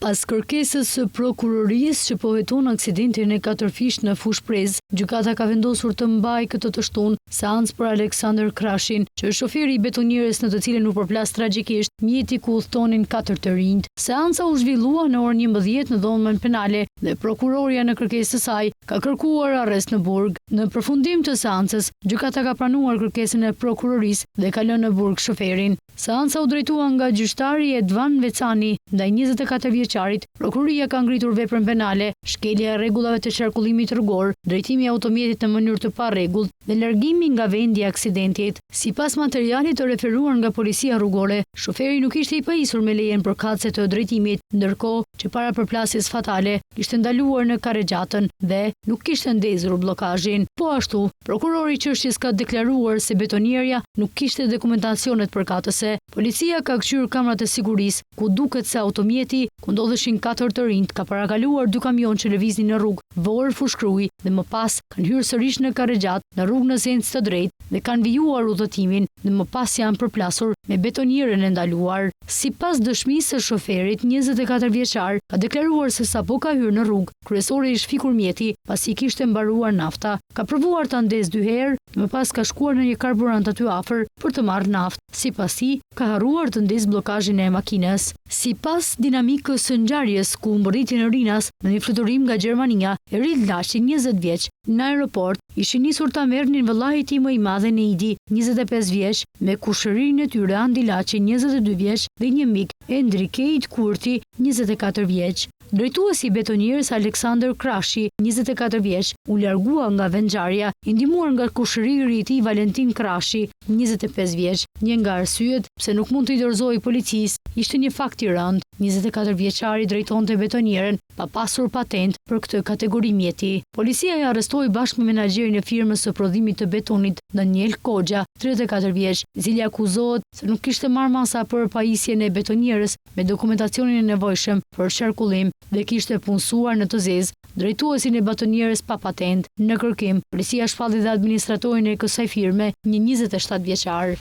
Pas kërkesës së prokurorisë që po heton aksidentin e katërfishtë në Fushë-Prezë, gjykata ka vendosur të mbajë këtë të shtunë seancë për Aleksandër Krashin, që është shoferi i betonierës në të cilën u përplas tragjikisht mjeti ku udhëtonin katër të rinjtë. Seanca u zhvillua në orën 11 në dhomën penale dhe prokurorja në kërkesë të saj ka kërkuar arrest në burg. Në përfundim të seancës, gjykata ka pranuar kërkesën e prokurorisë dhe ka lënë në burg shoferin. Seanca u drejtua nga gjyqtari Edvan Vecani, ndaj 24 vjeçarit, prokuroria ka ngritur veprën penale, shkelja e rregullave të qarkullimit rrugor, drejtimi i automjetit në mënyrë të parregullt dhe largimi nga vendi i aksidentit. Sipas materialit të referuar nga policia rrugore, shoferi nuk ishte i pajisur me lejen përkatëse të drejtimit, ndërkohë që para përplasjes fatale kishte ndaluar në karrexhatën dhe nuk kishte ndezur bllokazhin. Po ashtu, Prokurori i çështjes ka deklaruar se betonierja nuk kishte dokumentacionet përkatëse. Policia ka këqyrë kamerat e sigurisë, ku duket se automjeti, ku ndodheshin katër të rinjtë, ka parakaluar dy kamionë që lëviznin në rrugë Vorë Fushë-Krujë dhe më pas kanë hyrë sërish në karrexhatë në rrugë në sens të drejtë dhe kanë vijuar udhëtimin dhe më pas janë përplasur me betonierën e ndaluar. Sipas dëshmisë së shoferit, 24 vjeçar, ka deklaruar se sapo ka hyrë në rrugë kryesore i është fikur mjeti, pasi i kishte mbaruar nafta. Ka provuar ta ndezë dy herë, më pas ka shkuar në një karburant aty afër për të marrë naftë. Sipas tij, ka harruar të ndezë bllokazhin e makinës. Sipas dinamikës së ngjarjes, ku mbërriti në Rinas në një fluturim nga Gjermania, Erild Laçi, 20 vjeç, në aeroport, ishin nisur ta merrnin vëllai i tij më i madh Eneidi, 25 vjeç, me kushëririn e tyre Andi Laçi, 22 vjeç, dhe një mik, Endri Keit Kurti, 24 vjeç. Drejtuesi i betonierës Aleksandër Krashi, 24 vjeç, u largua nga vendngjarja, i ndihmuar nga kushëriri i tij Valentin Krashi, 25 vjeç. Një nga arsyet pse nuk mund t'i dorëzohej policisë ishte një fakt i rëndë, 24 vjeçari drejtonte betonierën pa pasur patentë për këtë kategori mjeti. Policia e arrestoi bashkë me menaxherin e firmës së prodhimit të betonit, Daniel Koxha, 34 vjeç, i cili akuzohet se nuk kishte marrë masa për pajisjen e betonierës me dokumentacionin e nevojshëm për qarkullim dhe kishte punësuar në të zezë drejtuesin e betonierës pa patentë. Në kërkim, policia shpalli dhe administratorin e kësaj firme, një 27 vjeçar.